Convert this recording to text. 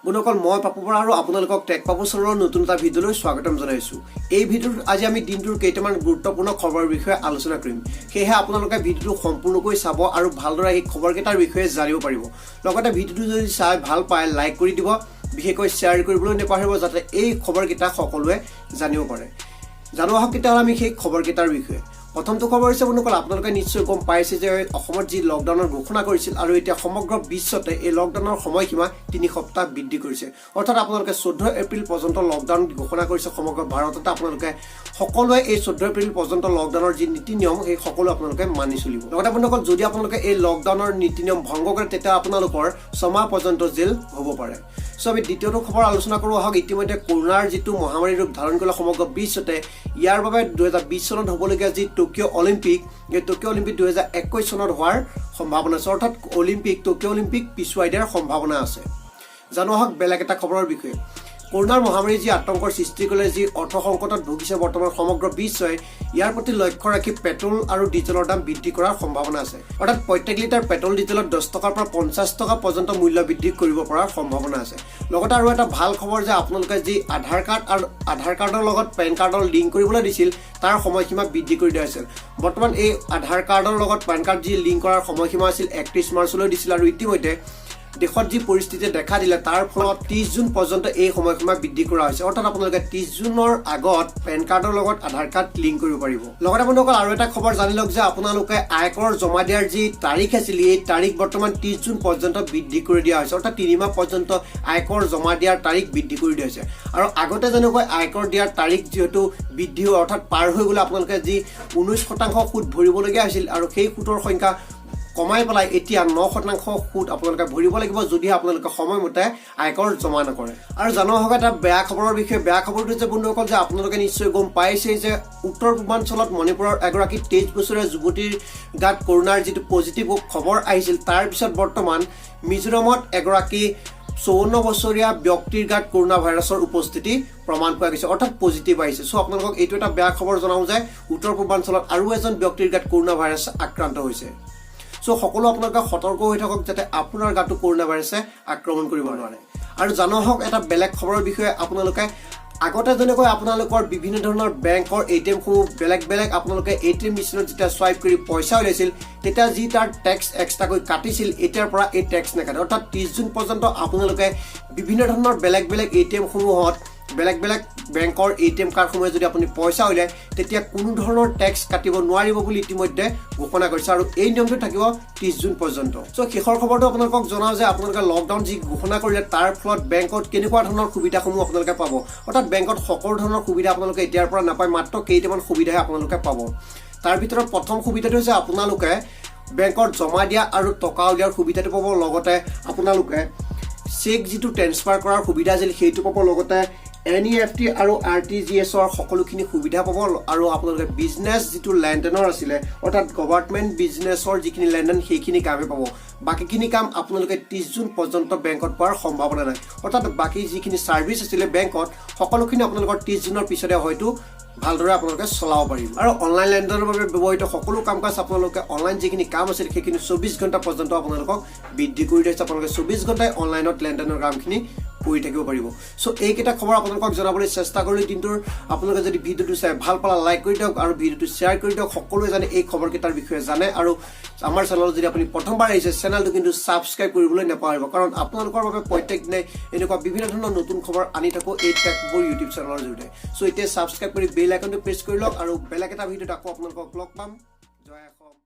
বন্ধুসকল, মই পাপু বৰা আৰু আপোনালোকক টেক পাপু চেনেলৰ নতুন এটা ভিডিঅ'লৈ স্বাগতম জনাইছোঁ। এই ভিডিঅ'টোত আজি আমি দিনটোৰ কেইটামান গুৰুত্বপূৰ্ণ খবৰৰ বিষয়ে আলোচনা কৰিম। সেয়েহে আপোনালোকে ভিডিঅ'টো সম্পূৰ্ণকৈ চাব আৰু ভালদৰে সেই খবৰকেইটাৰ বিষয়ে জানিব পাৰিব। লগতে ভিডিঅ'টো যদি চাই ভাল পায়, লাইক কৰি দিব, বিশেষকৈ শ্বেয়াৰ কৰিবলৈ নাপাহৰিব, যাতে এই খবৰকেইটা সকলোৱে জানিব পাৰে। জানো আহক তেতিয়াহ'লে আমি সেই খবৰকেইটাৰ বিষয়ে। প্ৰথমটো খবৰ হৈছে, বন্ধুসকল, আপোনালোকে নিশ্চয় গম পাইছে যে অসমত যি লকডাউনৰ ঘোষণা কৰিছিল আৰু এতিয়া সমগ্ৰ বিশ্বতে এই লকডাউনৰ সময়সীমা 3 সপ্তাহ বৃদ্ধি কৰিছে। অৰ্থাৎ আপোনালোকে 14 এপ্ৰিল পৰ্যন্ত লকডাউন ঘোষণা কৰিছে সমগ্ৰ ভাৰততে। আপোনালোকে সকলোৱে এই 14 এপ্ৰিল পৰ্যন্ত লকডাউনৰ যি নীতি নিয়ম, সেই সকলো আপোনালোকে মানি চলিব। লগতে বন্ধুসকল, যদি আপোনালোকে এই লকডাউনৰ নীতি নিয়ম ভংগ কৰে, তেতিয়া আপোনালোকৰ 6 মাহ পৰ্যন্ত জেল হ'ব পাৰে। চ' আমি দ্বিতীয়টো খবৰ আলোচনা কৰোঁ আহক। ইতিমধ্যে কৰোণাৰ যিটো মহামাৰী ৰূপ ধাৰণ কৰিলে সমগ্ৰ বিশ্বতে, ইয়াৰ বাবে 2020 চনত হ'বলগীয়া যি টকিঅ' অলিম্পিক, এই টকিঅ' অলিম্পিক 2021 চনত হোৱাৰ সম্ভাৱনা আছে। অৰ্থাৎ টকিঅ' অলিম্পিক পিছুৱাই দিয়াৰ সম্ভাৱনা আছে। জানো আহক বেলেগ এটা খবৰৰ বিষয়ে। কৰোণাৰ মহামাৰী যি আতংকৰ সৃষ্টি কৰিলে, যি অৰ্থ সংকটত ভুগিছে বৰ্তমান সমগ্ৰ বিশ্বই, ইয়াৰ প্ৰতি লক্ষ্য ৰাখি পেট্ৰল আৰু ডিজেলৰ দাম বৃদ্ধি কৰাৰ সম্ভাৱনা আছে। অৰ্থাৎ প্ৰত্যেক লিটাৰ পেট্ৰল ডিজেলত 10 টকাৰ পৰা 50 টকা পৰ্যন্ত মূল্য বৃদ্ধি কৰিব পৰাৰ সম্ভাৱনা আছে। লগতে আৰু এটা ভাল খবৰ যে আপোনালোকে যি আধাৰ কাৰ্ড আৰু আধাৰ কাৰ্ডৰ লগত পেন কাৰ্ডৰ লিংক কৰিবলৈ দিছিল, তাৰ সময়সীমা বৃদ্ধি কৰি দিয়া হৈছিল। বৰ্তমান এই আধাৰ কাৰ্ডৰ লগত পেন কাৰ্ড যি লিংক কৰাৰ সময়সীমা আছিল, 31 মাৰ্চলৈ দিছিল আৰু ইতিমধ্যে দেশত যি পৰিস্থিতিয়ে দেখা দিলে, তাৰ ফলত 30 জুন পৰ্যন্ত এই সময়সীমা বৃদ্ধি কৰা হৈছে। অৰ্থাৎ আপোনালোকে 30 জুনৰ আগত পেন কাৰ্ডৰ লগত আধাৰ কাৰ্ড লিংক কৰিব পাৰিব। লগতে বন্ধুসকল, আৰু এটা খবৰ জানি লওক যে আপোনালোকে আয়কৰ জমা দিয়াৰ যি তাৰিখ আছিল, এই তাৰিখ বৰ্তমান 30 জুন পৰ্যন্ত বৃদ্ধি কৰি দিয়া হৈছে। অৰ্থাৎ 3 মাহ পৰ্যন্ত আয়কৰ জমা দিয়াৰ তাৰিখ বৃদ্ধি কৰি দিয়া হৈছে। আৰু আগতে যেনেকৈ আয়কৰ দিয়াৰ তাৰিখ যিহেতু বৃদ্ধি হৈ, অৰ্থাৎ পাৰ হৈ গ'লে আপোনালোকে যি 19% সুদ ভৰিবলগীয়া হৈছিল আৰু সেই সুদৰ সংখ্যা কমাই পেলাই এতিয়া 9% সুদ আপোনালোকে ভৰিব লাগিব, যদিহে আপোনালোকে সময়মতে আয়কৰ জমা নকৰে। আৰু জানো আহক এটা বেয়া খবৰৰ বিষয়ে। বেয়া খবৰটো হৈছে বন্ধুসকল যে আপোনালোকে নিশ্চয় গম পাইছেই যে উত্তৰ পূৰ্বাঞ্চলত মণিপুৰৰ এগৰাকী 23 বছৰীয়া যুৱতীৰ গাত কৰোণাৰ যিটো পজিটিভ খবৰ আহিছিল, তাৰপিছত বৰ্তমান মিজোৰামত এগৰাকী 54 বছৰীয়া ব্যক্তিৰ গাত কৰোণা ভাইৰাছৰ উপস্থিতি প্ৰমাণ পোৱা গৈছে, অৰ্থাৎ পজিটিভ আহিছে। চ' আপোনালোকক এইটো এটা বেয়া খবৰ জনাওঁ যে উত্তৰ পূৰ্বাঞ্চলত আৰু এজন ব্যক্তিৰ গাত কৰোণা ভাইৰাছ আক্ৰান্ত হৈছে। চ' সকলো আপোনালোকে সতৰ্ক হৈ থাকক, যাতে আপোনাৰ গাটো কৰোণা ভাইৰাছে আক্ৰমণ কৰিব নোৱাৰে। আৰু জানো আহক এটা বেলেগ খবৰৰ বিষয়ে। আপোনালোকে আগতে যেনেকৈ আপোনালোকৰ বিভিন্ন ধৰণৰ বেংকৰ এ টি এমসমূহ বেলেগ বেলেগ, আপোনালোকে এ টি এম মেচিনত যেতিয়া চুৱাইপ কৰি পইচা উলিয়াইছিল, তেতিয়া যি তাৰ টেক্স এক্সট্ৰাকৈ কাটিছিল, এতিয়াৰ পৰা এই টেক্স নাকাটে। অৰ্থাৎ 30 জুন পৰ্যন্ত আপোনালোকে বিভিন্ন ধৰণৰ বেলেগ বেলেগ এ টি এমসমূহত বেলেগ বেলেগ বেংকৰ এ টি এম কাৰ্ডসমূহে যদি আপুনি পইচা উলিয়ায়, তেতিয়া কোনো ধৰণৰ টেক্স কাটিব নোৱাৰিব বুলি ইতিমধ্যে ঘোষণা কৰিছে আৰু এই নিয়মটো থাকিব 30 জুন পৰ্যন্ত। চ' শেষৰ খবৰটো আপোনালোকক জনাওঁ যে আপোনালোকে লকডাউন যি ঘোষণা কৰিলে, তাৰ ফলত বেংকত কেনেকুৱা ধৰণৰ সুবিধাসমূহ আপোনালোকে পাব। অৰ্থাৎ বেংকত সকলো ধৰণৰ সুবিধা আপোনালোকে এতিয়াৰ পৰা নাপায়, মাত্ৰ কেইটামান সুবিধাহে আপোনালোকে পাব। তাৰ ভিতৰত প্ৰথম সুবিধাটো হৈছে আপোনালোকে বেংকত জমা দিয়া আৰু টকা উলিওৱাৰ সুবিধাটো পাব। লগতে আপোনালোকে চেক যিটো ট্ৰেন্সফাৰ কৰাৰ সুবিধা আছিল, সেইটো পাব। লগতে এনইএফটি আৰু আৰটিজিএছৰ সকলোখিনি সুবিধা পাব। আৰু আপোনালোকে বিজনেছ যিটো লেনদেনৰ আছিলে, অৰ্থাৎ গভৰ্ণমেণ্ট বিজনেছৰ যিখিনি লেনদেন, সেইখিনি কামহে পাব। বাকীখিনি কাম আপোনালোকে 30 জুন পৰ্যন্ত বেংকত পোৱাৰ সম্ভাৱনা নাই। অৰ্থাৎ বাকী যিখিনি ছাৰ্ভিচ আছিলে বেংকত, সকলোখিনি আপোনালোকৰ 30 জুনৰ পিছতে হয়তো ভালদৰে আপোনালোকে চলাব পাৰিব। আৰু অনলাইন লেনদেনৰ বাবে ব্যৱহৃত সকলো কাম কাজ, আপোনালোকে অনলাইন যিখিনি কাম আছিল, সেইখিনি 24 ঘণ্টা পৰ্যন্ত আপোনালোকক বৃদ্ধি কৰি দিছে। আপোনালোকে 24 ঘণ্টাই অনলাইনত লেনদেনৰ কামখিনি কৰি থাকিব পাৰিব। চ' এইকেইটা খবৰ আপোনালোকক জনাবলৈ চেষ্টা কৰিলোঁ দিনটোৰ। আপোনালোকে যদি ভিডিঅ'টো চাই ভাল পালা, লাইক কৰি দিয়ক আৰু ভিডিঅ'টো শ্বেয়াৰ কৰি দিয়ক, সকলোৱে জানে এই খবৰকেইটাৰ বিষয়ে জানে। আৰু আমাৰ চেনেলত যদি আপুনি প্ৰথমবাৰ আহিছে, চেনেলটো কিন্তু ছাবস্ক্ৰাইব কৰিবলৈ নাপাহৰিব, কাৰণ আপোনালোকৰ বাবে প্ৰত্যেক দিনাই এনেকুৱা বিভিন্ন ধৰণৰ নতুন খবৰ আনি থাকোঁ এই টেকবোৰ ইউটিউব চেনেলৰ জৰিয়তে। চ' এতিয়া ছাবস্ক্ৰাইব কৰি বেল আইকনটো প্ৰেছ কৰি লওক আৰু বেলেগ এটা ভিডিঅ'ত আকৌ আপোনালোকক লগ পাম। জয় অসম।